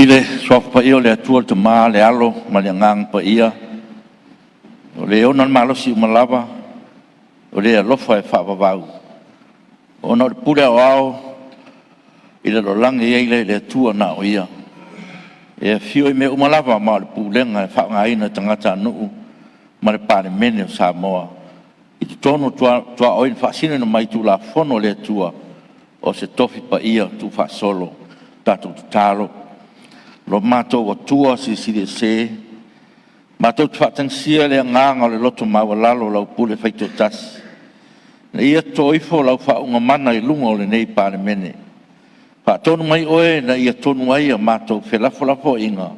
I le Suafa Paia o le Atua le Tama, le Alo ma le Agaga Paia, o Le ona le malosi uma lava, o Le alofa e faavavau, ona o le pule aoao i le lalolagi e i ai lea i le Atua na o Ia, e afio i mea uma lava ma o le pulega e faaaogaina e tagatanuu ma le Palemene o Samoa i totonu o tuaoi na faasino mai i Tulafono a le Atua o se Tofi Paia Tuufaasolo. Tatou tatalo, lo matou Atua Silisili Ese, matou te faatagisia le agaga o le loto maualalo i lau pule faitoatasi, ina ia toto ifo lau faauuga mana i luga o lenei Palemene. Faatonu mai Oe ina ia tonu ai a matou felafolafoaiga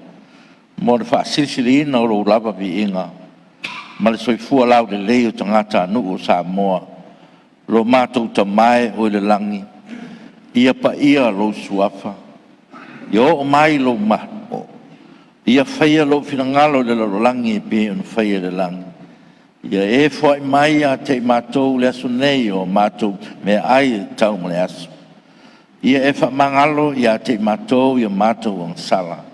mo le faasilisiliina o Lou lava viiga ma le soifua laulelei o tagatanuu o Samoa. Lo matou Tama e oi le lagi, ia paia lou Suafa, ia oo mai lou Malo, ia faia lou finagalo i le lalolagi e pei ona faia i le lagi. Ia e foai mai ia te i matou i le aso nei o a matou meaai e tatau mo le aso. Ia e faamagalo ia te i matou i a matou agasala,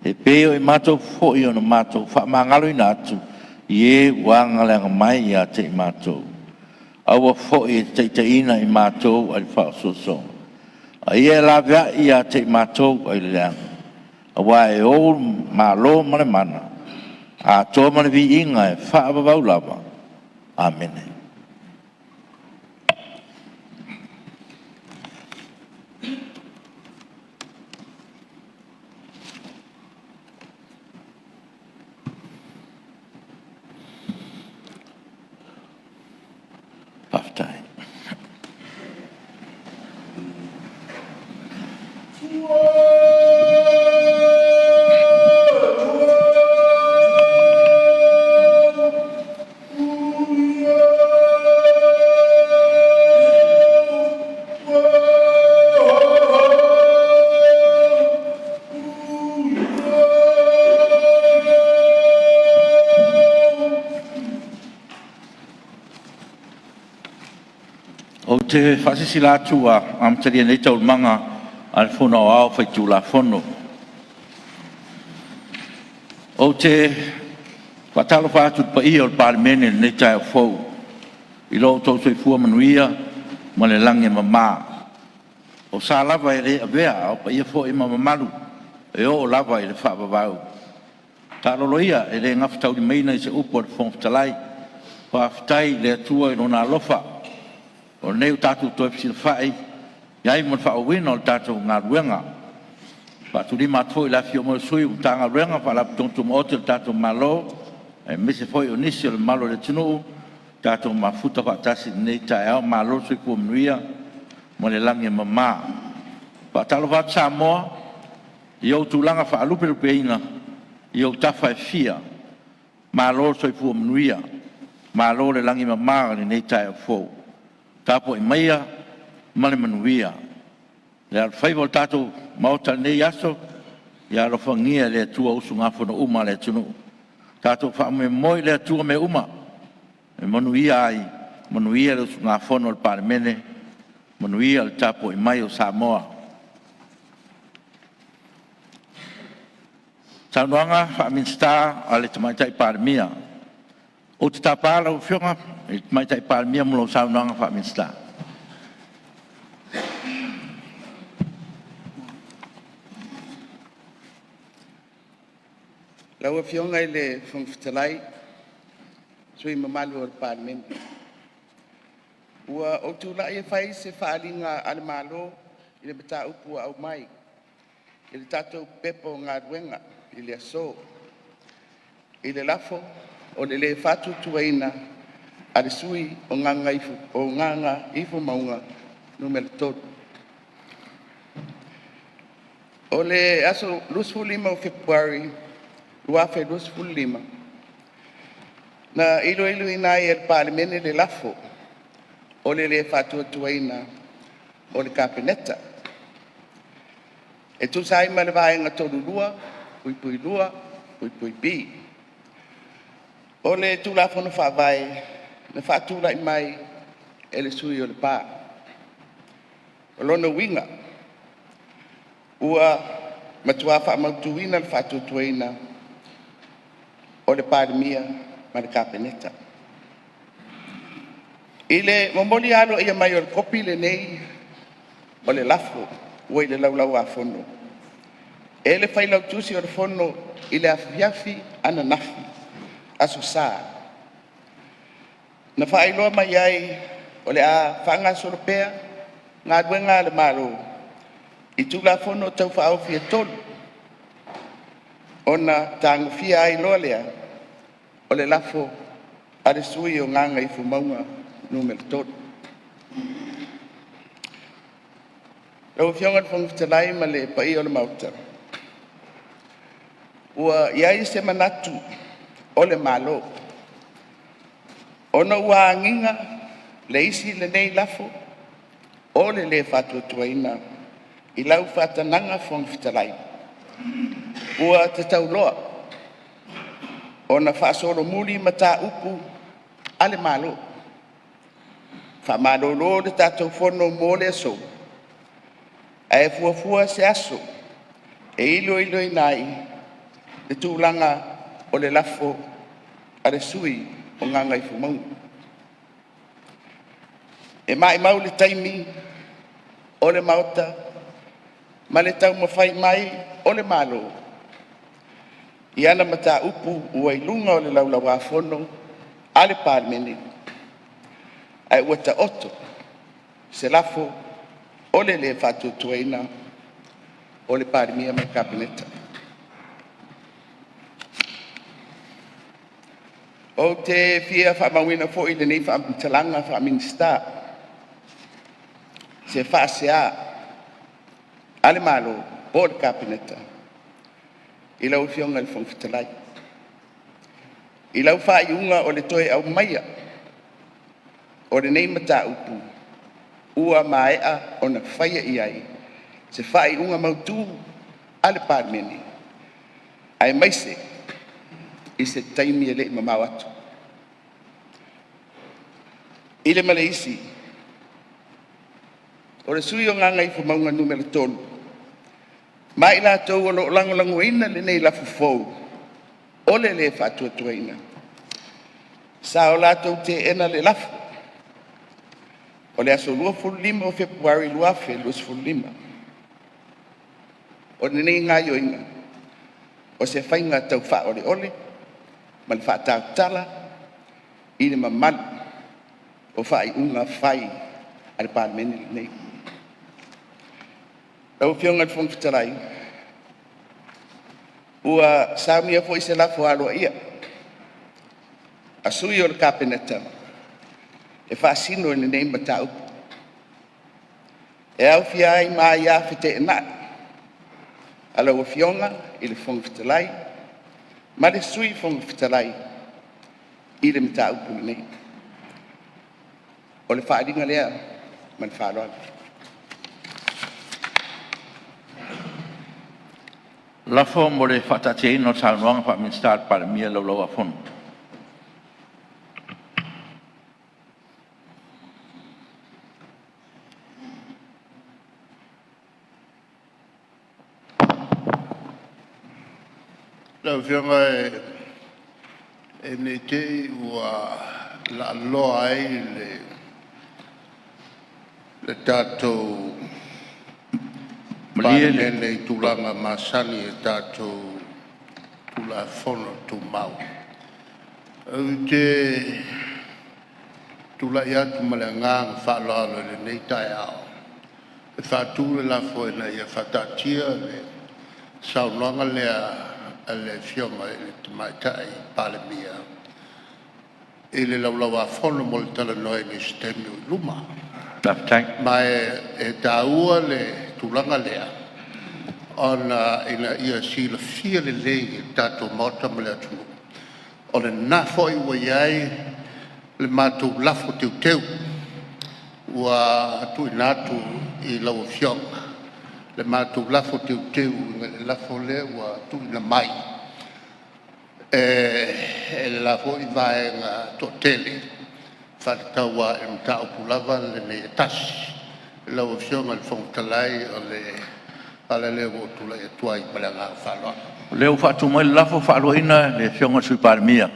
e pei o i matou foi ona matou faamagaloina atu i e ua aga mai ia te i matou. Aua foi e te taitaiina i matou ae le faaosoosoga, a ia e laveai ia te i matou ai le leaga, aua e ou le Malo ma le mana, atoa ma le viiga e faavavau lava. Amene. Faafetai. Ou te faasilasila atu ua amatalia nei Taualumaga a le Fono Aoao Faitulafono. Ou te faatalofa atu i le paia o le Palemene i lenei taeao fou i lo outou soifua manuia ma le lagi e mama. O sa lava e le avea, a o paia foi ma mamalu e oo lava i le faavavau. Taalolo ia e le gafataulimaina i se upu a le Fofoga Fetalai. Faafetai i le Atua i Lona alofa o lenei ua tatou toe fesilafai ai mo le faaauauina o le tatou galuega. E faatulima atu foi i le afifio mai o sui o Matagaluega ma Faalapotopotoga Tumaoti a le tatou Malo aemaise foi o nisi o le mamalu o le atunuu ua tatou mafuta faatasi i lenei taeao. Malo le soifua manuia ma le lagi e mama. E faatalofa atu Samoa i ou tulaga faalupelupeina i ou tafa e fia, malo le soifua manuia, malo le lagi e mama i lenei taeao fou. Tapuai maia ma le manuia. Le alofaiva o le tatou Maota i lenei aso, ia alofagia e le Atua usugafono uma a le atunuu. Tatou faamoemoe i le Atua mea uma e manuia ai, manuia le usugafono a le Palemene, manuia le tapuai mai o Samoa. Saunoaga Faa-Minisita a le Tamaitai Palemia. Ou te tapa lau Afioga i le Tamaitai Palemia mo lau saunoaga Faa-Minisita. Lau Afioga i le Fofoga Fetalai ma sui usufono mamalu o le Palemene, ua ou tulai e fai se faaaliga a le Malo i le mataupu ua aumai i le tatou Pepa o Galuega i le aso, i le lafo o le lē Faatuatuaina o le sui usufono mo Gagaifomauga 3. O le aso 25 o Fepuari 2025, na iloiloina ai e le Palemene le lafo o le lē Faatuatuaina o le Kapeneta e tusa ai ma le Vaega 32(2)(b) o le Tulafono Faavae na faatulai mai e le sui usufono o Lepa. O lona uiga, ua matua faamautuina le faatuatuaina o le Palemia ma le Kapeneta. I le momoli aloaia mai o le kopi lenei o le lafo ua i le Laulau a Fono e le Failautusi o le Fono i le afiafi ananafi, aso Sa, na faailoa mai ai o le a faagasolo pea galuega a le Malo i Tulafono Tau Faaofi e 3, ona tagofia ai loa lea o le lafo a le sui usufono mo Gagaifomauga 3. Lau Afioga i le Fofoga Fetalai ma le paia o le Maota, ua i ai se manatu o le Malo, ona ua agiga le isi lenei lafo o le le faatuatuaina i lau faatagaga Fofoga Fetalai, ua tatau loa ona faasolomuli mataupu a le Malo, faamalolo le tatou Fono mo le aso, ae fuafua se aso e iloiloina ai le tulaga o le lafo a le sui usufono mo Gagaifomauga. E maumau le taimi o le Maota ma le taumafai mai o le Malo i ana mataupu ua i luga o le Laulau a Fono a le Palemene, ae ua taoto se lafo o le le faatuatuaina o le Palemia ma le Kapeneta. Ou te fia faamauina foi lenei faamatalaga faa-Minisita, se faasea a le Malo po o le Kapeneta i lau Afioga i le Fofoga Fetalai, i lau faaiuga o le toe aumaia o lenei mataupu ua maea ona faia i ai se faaiuga mautu a le Palemene, aemaise i se taimi e le i mamao atu. I le ma le isi, o le sui usufono o Gagaifomauga 3 ma i latou o lo o lagolagoina lenei lafo fou o le le faatuatuaina, sa o latou teena le lafo o le aso 25 o Fepuari 2025. O lenei gaoioiga, o se faiga taufaaoleole ma le faatautala i le mamalu o faaiuga fai a le Palemene lenei. Lau Afioga i le Fofoga Fetalai, ua saunia foi se lafo aloaia a sui o le Kapeneta e faasino i lenei mataupu, e aofia ai ma aia feteenai a lau Afioga i le Fofoga Fetalai ma le Sui Fofoga Fetalai i le mataupu lenei. O le faaaliga lea ma le faaaloalo. Lafo mo le faataatiaina o Saunoaga Faa-Minisita a le Palemia i le Laulau a Fono. Lau Afioga ne i te i ua laaloa ai le tatou Malie le Palemene i tulaga masani o tatou Tulafono Tumau, ou te tulai atu ma le agaga faaaloalo i lenei taeao e faatu le lafo, Ina ia faataatia le saunoaga lea a le Afioga i le Tamaitai Palemia i le Laulau a Fono mo le talanoaina i se taimi o i luma. Faafetai. Ma e taua le tulaga lea ona ina ia silafia lelei e le tatou Maota ma le atunuu, o lena foi ua i ai le matou lafo teuteu ua tuuina atu i lau Afioga, le matou lafo teuteu e uiga i le lafo lea ua tuuina mai e le la foi Vaega toatele, e faatatau lava i le mataupu lava lenei e tasi. Lau Afioga i le Fofoga Fetalai, o le ala lea ua ou tulai atu ai ma le agaga faaaloalo. O lea ua faatu mai le lafo, Ia faaluaina le Afioga i le Sui Palemia.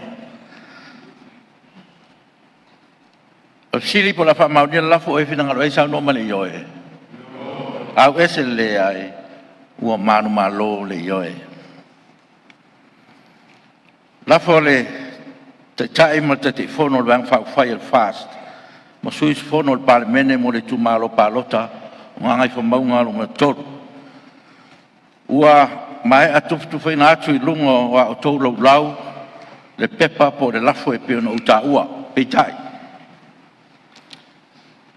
O le fesili po o le a faamaonia le lafo, o ai e finagalo i ai saunoa mai i le ioe. Leai. Ua manumalo le Ioe. Lafo a le Taitai ma le Taitaifono o le Vaega Faaupufai a le FAST ma sui usufono o le Palemene mo le Itumalo Palota o Gagaifomauga Nu.3. Ua maea tufatufaina atu i luga o a outou Laulau le pepa po o le lafo e pei ona ou taua. Peitai,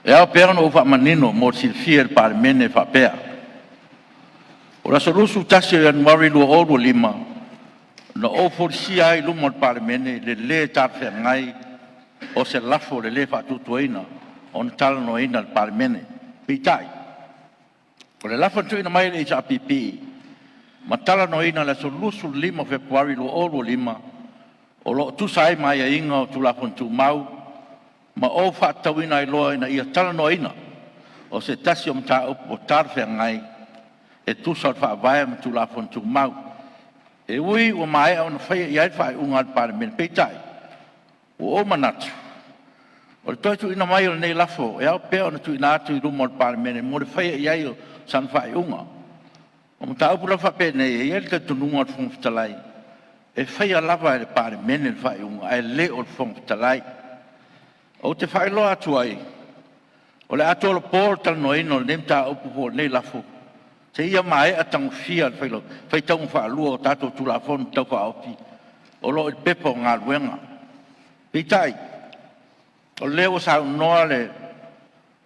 e ao pea ona ou faamanino mo le silafia e le Palemene e faapea, o le aso 21 o Ianuari 2025, na ou folasia ai i luma o le Palemene le lē talafeagai o se lafo i le lē faatuatuaina ona talanoaina e le Palemene. Peitai, o le lafo na tuuina mai e le HRPP ma talanoaina i le aso 25 o Fepuari 2025, o lo o tusa ai ma aiaiga o Tulafono Tumau ma ou faatatauina ai loa ina ia talanoaina o se tasi o mataupu ua talafeagai e tusa o le Faavae ma Tulafono Tumau. E ui ua maea ona faia i ai le faaiuga a le Palemene, peitai ua ou manatu, o le toe tuuina mai o lenei lafo e ao pea ona tuuina atu i luma o le Palemene mo le faia i ai o sana faaiuga. O mataupu lava faapenei, e i ai le talitonuga o le Fofoga Fetalai, e faia lava e le Palemene le faaiuga ae le o le Fofoga Fetalai. Ou te faailoa atu ai, o le a tolopo le talanoaina o lenei mataupu po o lenei lafo seia maea tagofia le faitauga faalua o tatou Tulafono Tau Faaofi o lo o i le Pepa o Galuega. Peitai, o lea ua saunoa le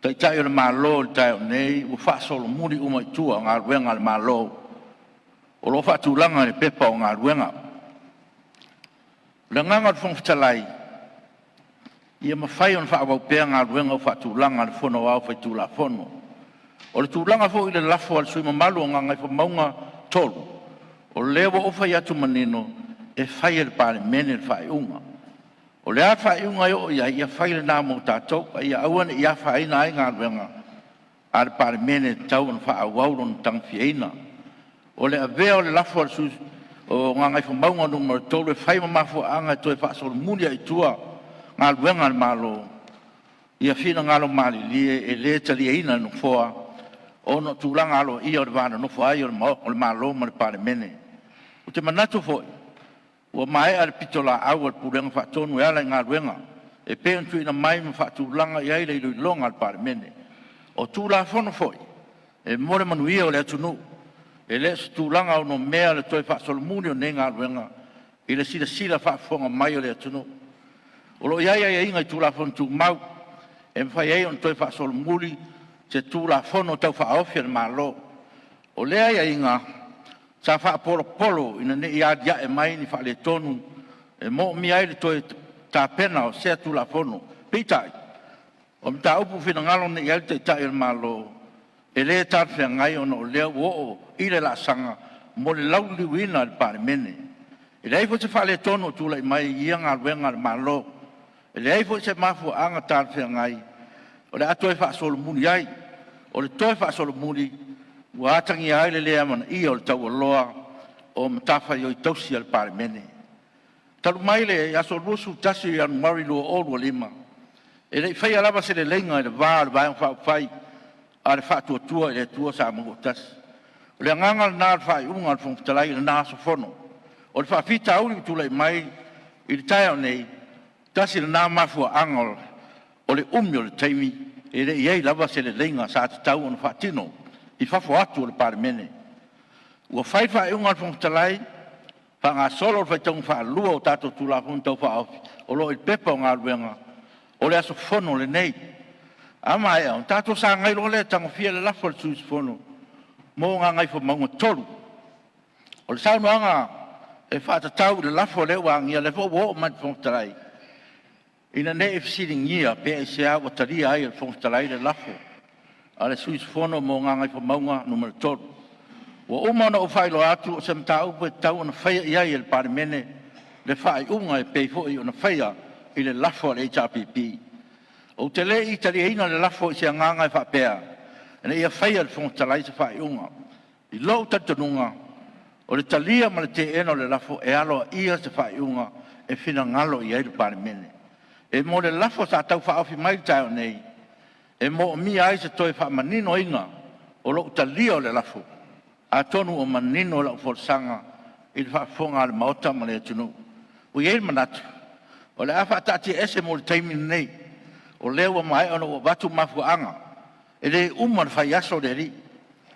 Taitai o le Malo i le taeao nei ua faasolomuli uma i tua galuega a le Malo o lo o faatulaga i le Pepa o Galuega. O le agaga o le Fofoga Fetalai, ia mafai ona faaauau pea galuega ua faatulaga a le Fono Aoao Faitulafono. O le tulaga foi i le lafo a le sui usufono mamalu o Gagaifomauga 3, o lea ua ou fai atu manino, e fai e le Palemene le faaiuga. O le a le faaiuga e oo i ai, ia fai lena mo tatou, a ia aua ne i afaina ai galuega a le Palemene e tatau ona faaauau lona tagofiaina. O le avea o le lafo a le sui usufono o Gagaifomauga 3 e fai ma mafuaaga e toe faasolomuli ai i tua galuega a le Malo, ia finagalo malilie e le taliaina e le Nofoa ona o tulaga aloaia o le va nonofo ai o le Malo ma le Palemene. Ou te manatu foi ua maea le pitolaau a le Pulega Faatonu e ala i galuega e pei ona tuuina mai ma faatulaga i ai le iloiloga a le Palemene. O Tulafono foi e mo le manuia o le atunuu, e le o se tulaga onomea le toe faasolomuli o nei galuega i le silasila faafofoga mai a le atunuu. O lo o i ai aiaiga i Tulafono Tumau e mafai ai ona toe faasolomuli se Tulafono Tau Faaofi a le Malo. O lea aiaiga sa faapolopolo ina ne i alia'e mai ni faaletonu e moomia ai le toe tapena o sea Tulafono. Peitai, o mataupu ua finagalo nei i ai le Taitai o le Malo, e le talafeagai ona o lea ua oo i le laasaga mo le lauliliuina e le Palemene. E leai foi se faaletonu o tulai mai i ia galuega a le Malo. E leai foi se mafuaaga talafeagai o le a toe faasolomuli ai. O le toe faasolomuli ua atagia ai le le amanaia o le taualoa o matafaioi tausi a le Palemene. Talu mai le aso 21 o Ianuari 2025, e le i faia lava se leleiga i le va o le Vaega Faaupufai a le Faatuatua i le Atua Samoa ua Tasi. O le agaga lena o le faaiuga a le Fofoga Fetalai i lena aso Fono. O le faafitauli ua tulai mai i le taeao nei, tasi lena mafuaaga o le umi o le taimi e le i i ai lava se leleiga sa tatau ona faatino i fafo atu o le Palemene. Ua fai le faaiuga a le Fofoga Fetalai, faagasolo le faitauga faalua o tatou Tulafono Tau Faaofi o lo o i le Pepa o Galuega o le aso Fono lenei. A maea ona tatou sagai loa lea e tagofia le lafo a le sui usufono mo Gagaifomauga 3. O le saunoaga e faatatau i le lafo lea ua agia, lea foi ua oo mai i le Fofoga Fetalai, ina ne i fesiligia pe aisea ua talia ai e le Fofoga Fetalai le lafo a le sui usufono mo Gagaifomauga 3. Ua uma ona ou faailoa atu, o se mataupu e tatau ona faia i ai e le Palemene le faaiuga e pei foi ona faia i le lafo a le HRPP. Ou te le i taliaina le lafo i se agaga e faapea ina ia faia e le Fofoga Fetalai se faaiuga. I lou talitonuga, o le talia ma le teena o le lafo, e aloaia se faaiuga e finagalo i ai le Palemene. E mo le lafo sa tau faaofi mai i le taeao nei, e moomia ai se toe faamaninoina o lou talia o le lafo, atonu ua manino lau folasaga i le faafofoga a le Maota ma le atunuu. Ua i ai le manatu, o le a faataatiaese mo le taimi lenei, o lea ua maea ona ou avatu mafuaaga. E le uma le faiaso o le Alii.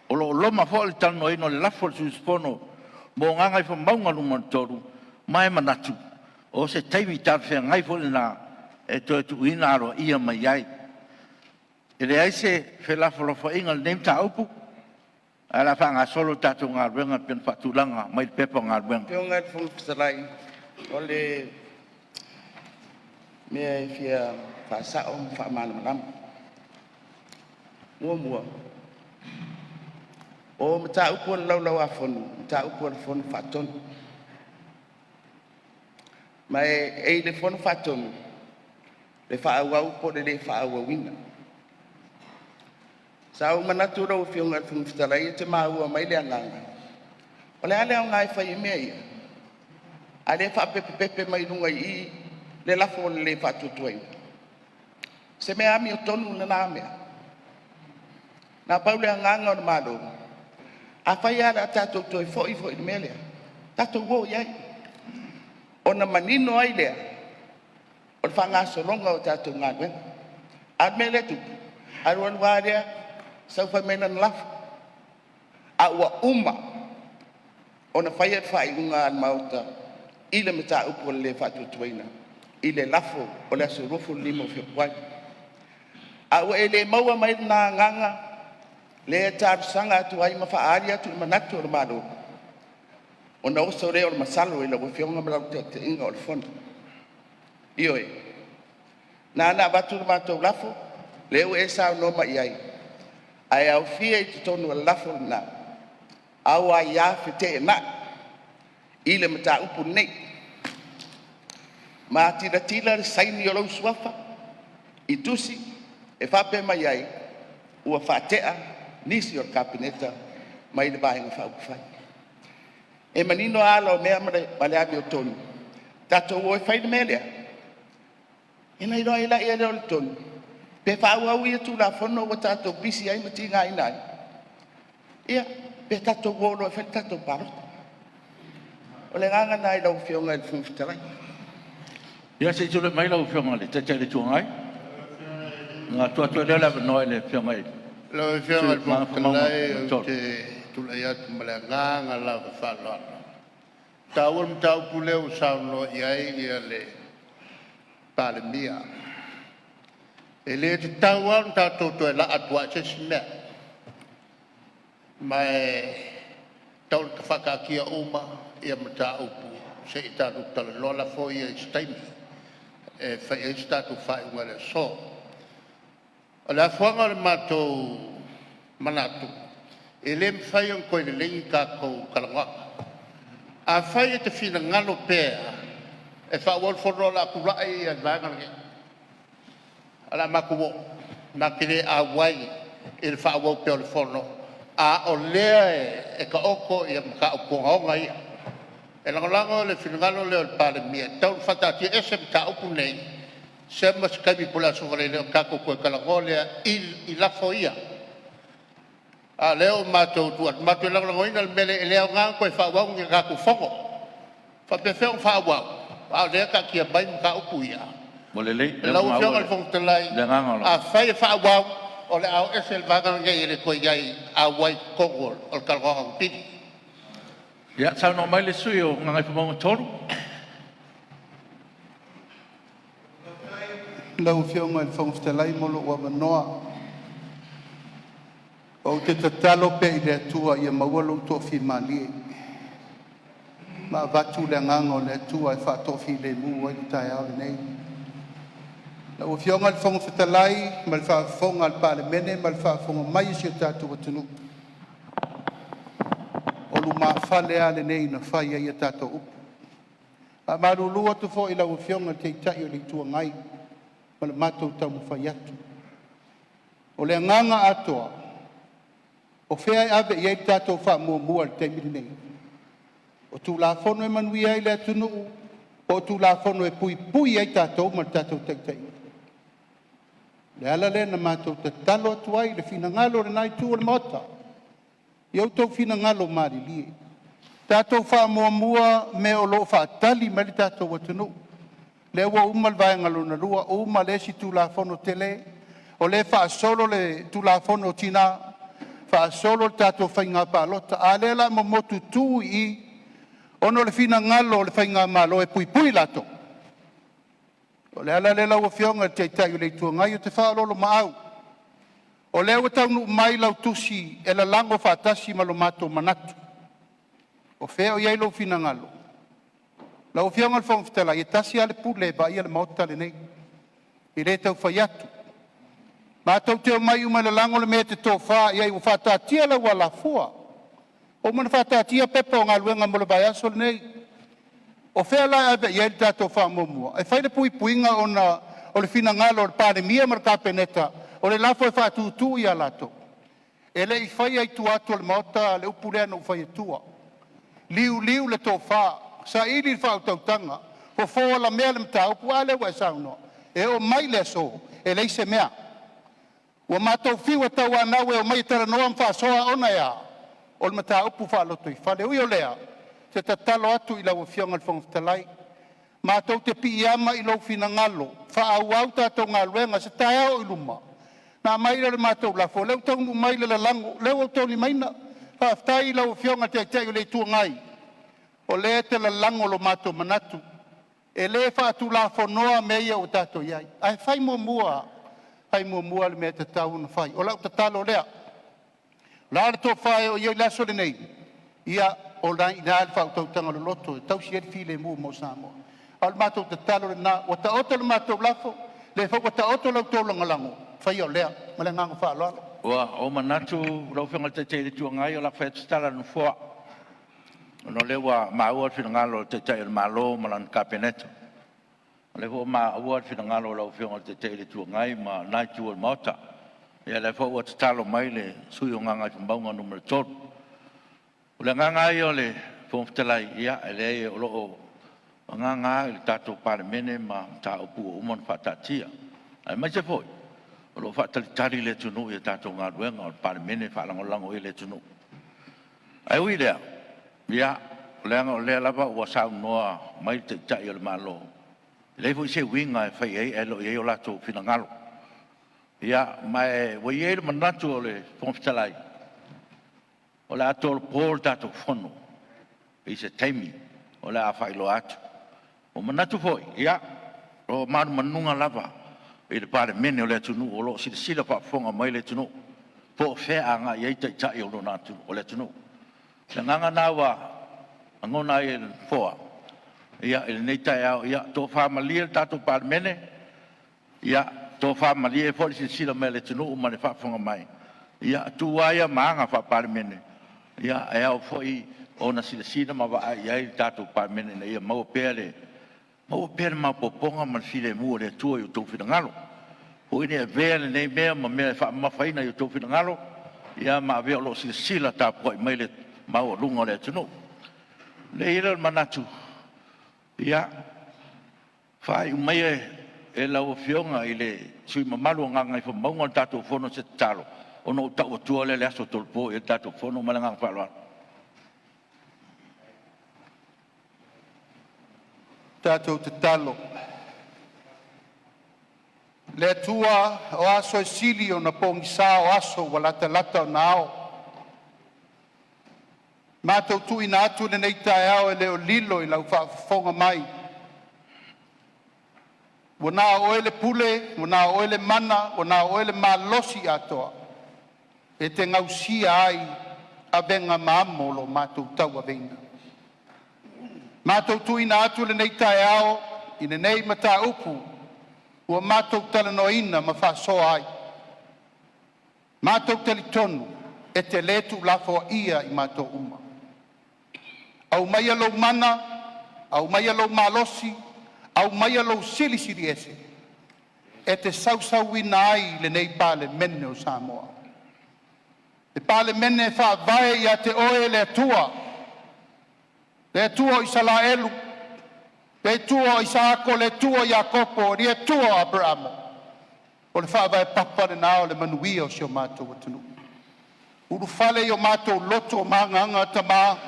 O lo o loma foi le talanoaina o le lafo a le sui usufono mo Gagaifomauga Nu.3, ma e manatu, o se taimi talafeagai foi lena e toe tuuina aloaia mai ai. E leai se felafolafoaiga i lenei mataupu, ae o le a faagasolo le tatou galuega e pei ona faatulaga mai le Pepa o Galuega. Lau Afioga i le Fofoga Fetalai, o le mea e fia faasao ma faamalamalama. Muamua, o mataupu a le Laulau-a-Fono, o mataupu a le Fono Faatonu. Ma e i le Fono Faatonu le faaauau po o le le faaauauina. Sa ou manatu lau Afioga i le Fofoga Fetalai e te maua mai le agaga, o le a le aoga e fai ai mea ia, a o lea e faapepepepe mai luga i i le lafo o le le faatuatuaina. O se mea amiotonu lena mea? Na pau le agaga o le Malo, afai lava o le a tatou toe foi foi i le mea lea, tatou o i ai, ona manino ai lea o le faagasologa o tatou galuega. A o le mea lea e tupu, alu alu lava lea sau fai mai lana lafo, a ua uma ona faia le faaiuga a le Maota i le mataupu o le le faatuatuaina i le lafo o le aso 25 o Fepuari. A ua e le maua mai lena agaga lea e talosaga atu ai ma faaali atu le manatu o le Malo, ona oso lea o le masalo i lau Afioga ma lau taitaiga o le Fono. Ioe, na ala ona avatu le matou lafo, lea ua e saunoa mai i ai, ae aofia i totonu o le lafo lena au aia feteenai i le mataupu lenei. Ma tilotilo le saini o lou suafa i tusi e faapea mai ai, ua faatea nisi o le Kapeneta mai le Vaega Faaupufai. E manino lava ala o mea ma le amiotonu, tatou o e fai le mea lea, ona iloa ai lea o le tonu, pe faaauau ia Tulafono ua tatou pisi ai ma tigaina ai, ia pe tatou o loa e fai le tatou palota. O le agaga lena i lau Afioga i le Fofoga Fetalai. Ia se i tulai mai lau Afioga i le Taitai o le Itu Agai, ona tuu atu ai lea o le avanoa i le Afioga i le Lau sui Afioga i le usufono Fofoga mo Gagaifomauga Fetalai, ou 3. te tulai atu ma le agaga lava faaaloalo. E taua le mataupu lea ua saunoa i ai le Palemia. E le tatau lava ona tatou toe laa atu ai i se isi mea. Ma e tatau ona faataatia uma mataupu se i tatou talanoa. Lafo ia i se taimi e fai ai se tatou faaiuga i le aso. O le afuaga o le matou manatu, e le mafai ona toe lelei ni tatou talanoaga. Afai e te finagalo pea e faaauau le fono, o le a tulai le Vaega lenei, o le a matou o matou te le auai i le faaauau pea o le fono, a o lea e taoto mataupu ogaoga ia. E lagolago le finagalo lea o le Palemia, e tatau ona faataatiaese mataupu nei seia ma se taimi po o le aso Faraile ona tatou toe talanoa lea i lafo ia. A o lea ua matou tu atu matou te lagolagoina le mea lea, e le aoga ona toe faaauau ni a tatou fono. E faapefea ona faaauau a o lea e taatia mai mataupu ia? Ua lelei o lea ua Lau maua Afioga i le Fofoga Fetalai, le agaga o le afai e faaauau, o le a o ese le vaega lenei e le toe i ai auai i totonu o le talanoaga o pili. Ia saunoa mai le sui usufono mo Gagaifomauga 3. Lau Afioga i le Fofoga Fetalai mo lou avanoa. Ou te tatalo pea i le Atua ia maua lou toafimalie ma avatu le agaga o le Atua e faatoafilemu ai le taeao lenei. Lau Afioga i le Fofoga Fetalai ma le faafofoga a le Palemene ma le faafofoga mai a si o tatou atunuu, o lumafale lava lenei na fai ai a tatou upu. E faamalulu atu foi i lau Afioga i le Taitai o le Itu Agai ma le matou taumafai atu. O le agaga atoa, O fea e ave i ai le tatou faamuamua i le taimi lenei? O Tulafono e manuia ai le atunuu po o Tulafono e puipui ai tatou ma le tatou taitaiga? O le ala lea na matou tatalo atu ai i le finagalo o lena itu o le Maota, ia outou finagalo malilie, tatou faamuamua mea o lo o faatali mai le tatou atunuu. Lea ua uma le vaega lona lua, uma le isi Tulafono tele, o lea e faasolo le Tulafono o Tina, faasolo le tatou Faiga Palota, a o lea o le a momotutu i i ona o le finagalo o le faigamalo e puipui latou. O le ala lea lau Afioga i le Taitai o le Itu Agai, ou te faaoloolomaau, o lea ua taunuu mai lau tusi e lalago faatasi ma lo matou manatu. O fea o i ai lou finagalo? Lau Afioga i le Fofoga Fetalai, e tasi lava le pule e vaaia le Maota lenei. E le tau fai atu, matou te omai uma e lalago le mea e te tofa i ai ua faataatia lau alafua, ua uma ona faataatia pepa o galuega mo le vaiaso lenei. O fea la e ave i ai le tatou faamuamua? E fai le puipuiga ona o le finagalo o le Palemia ma le Kapeneta, o le lafo e faatutu ia latou. E le i faia i tua atu o le Maota le upu lea na ou fai atua, liuliu le tofa, saili le faautautaga, fofo alamea le mataupu. A lea ua e saunoa? E oo mai i le aso, e leai se mea. Ua matou fiu e tauanau e omai e talanoa ma faasoa, ona e a? O le mataupu faalotoifale. E ui o lea, ou te tatalo atu i lau Afioga i le Fofoga Fetalai, matou te piiama i lou finagalo faaauau tatou galuega. O se taeao oi luma ona aumai lea o le matou lafo, o lea ua taunuu mai le lalago, o lea ua outou taulimaina. Faafetai i lau Afioga i le Taitai o le Itu Agai, o lea e te lalago lo matou manatu. E le faatulafonoa mea ia ua tatou i ai, ae fai muamua, fai muamua le mea e tatau ona fai. O lau tatalo lea, o le a le tofa e oo i ai le aso lenei, ia o lena e i ina le faautautaga loloto e tausi ai le filemu mo Samoa. A o le matou tatalo lena, ua taoto le matou lafo, o lea foi ua taoto la outou lagolago, faia o lea. Ma le agaga faaaloalo. Ua ou manatu lau Afioga i le Taitai o le Itu Agai o le a fai atu se tala a le Nofoa, ona o lea ua maua le finagalo o le Taitai o le Malo ma lana Kapeneta. O lea foi ua maua le finagalo o lau Afioga i le Taitai o le Itu Agai ma lena Itu o le Maota. Ia o lea foi ua tatalo mai le sui usufono mo Gagaifomauga 3. O le agaga lava ia o le Fofoga Fetalai, ia e leai o lo o agaga lava i le tatou Palemene ma mataupu ua uma ona faataatia, aemaise foi o lo o faatalitali le atunuu i a tatou galuega, o le Palemene e faalagolago i ai le atunuu. Ae ui i lea, ia, leaga o lea lava ua saunoa mai le Taitai o le Malo, e leai foi se uiga e fai ai ae le o i ai o latou finagalo. Ia, ma ua i ai le manatu o le Fofoga Fetalai, o le a tolopo le tatou Fono i se taimi o le a faailoa atu. Ua manatu foi, ia, o lo o manumanuga lava i le Palemene o le atunuu o lo o silasila faafofoga mai le atunuu po o fea e agai i ai Taitai o le atunuu. O le agaga lena ua lagona ai e le Nofoa i lenei taeao, ia tofa malie le tatou Palemene, ia tofa malie foi le silasila mai a le atunuu ma le faafofoga mai. Ia tu lava ia ma aga faa-Palemene, e ao foi ona silasila ma vaai i ai le tatou Palemene ina ia maua pea le maopoopoga ma le filemu o le Atua i o outou finagalo. Aua foi ne i avea lenei mea ma mea e faamamafaina i outou finagalo, ia ma avea o lo o silasila tapuai mai le maualuga o le atunuu. Ona i ai lea o le manatu, ia, faaiu maia e lau Afioga i le sui usufono mamalu mo Gagaifomauga le tatou Fono i se tatalo, ona ou tau atua lea o le aso e tolopo i ai le tatou Fono. Ma le agaga faaaloalo. Tatou tatalo. Le Atua, o aso e sili ona pogisa, o aso ua latalata ona ao. Matou tuuina atu lenei taeao e le o lilo i lau faafofoga mai, ua na o Oe le pule, ua na o Oe le mana, ua na o Oe le malosi atoa e te gausia ai avega ma amo o lo matou tauaveina. Matou tuuina atu lenei taeao i lenei mataupu ua matou talanoaina ma faasoa ai, matou te talitonu e te le tuulafoaia i matou uma. Aumaia lou mana, aumaia lou malosi, aumaia lou Silisili Ese e te sausuina ai lenei Palemene o Samoa. Le Palemene e faavae ia te Oe le Atua, le Atua o Isalaelu, le Atua o Isaako, le Atua o Iakopo, le Atua o Aperamo. O le faavae papa lena o le manuia o si o matou atunuu. Ulufale i o matou loto ma agaga Tama,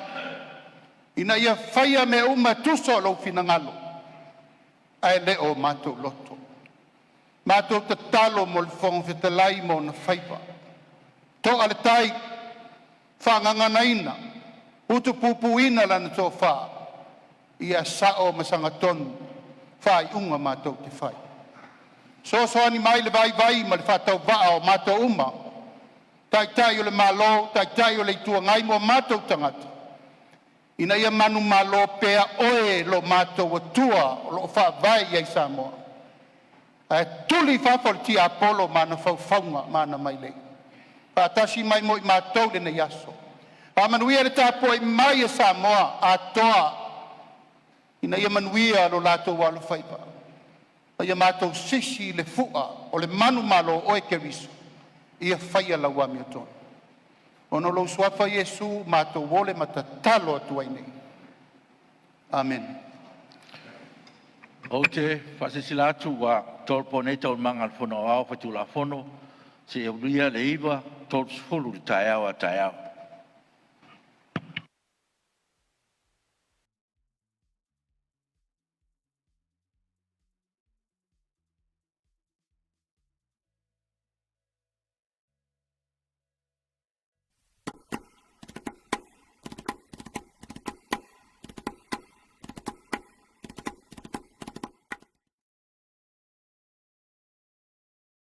ina ia faia mea uma e tusa o Lou finagalo ae le o matou loto. Matou tatalo mo le Fofoga Fetalai ma ona faiva, to'a le tai, faagaganaina, utupupuina lana tofa, ia sao ma sagatonu faaiuga matou te fai. Fesoasoani mai le vaivai ma le faatauvaa o matou uma, Taitai o le Malo, Taitai o le Itu Agai ma o matou tagata, ina ia manumalo pea Oe lo matou Atua o lo o faavae i ai Samoa, ae tuli i fafo le tiapolo ma ana faufauga ma ana mailei. Faatasi mai ma i matou i lenei aso. Faamanuia le tapuai mai a Samoa atoa ina ia manuia lo latou alofaiva, ma ia matou sisi le fua o le manumalo o Oe Keriso ia faia lau amiotonu. Ona o lou suafa Iesu matou ole ma tatalo atu ai nei. Amene. Ou te faasilasila atu ua tolopo nei Taualumaga a le Fono Aoao Faitulafono seia aulia le 9:30 i le taeao a taeao.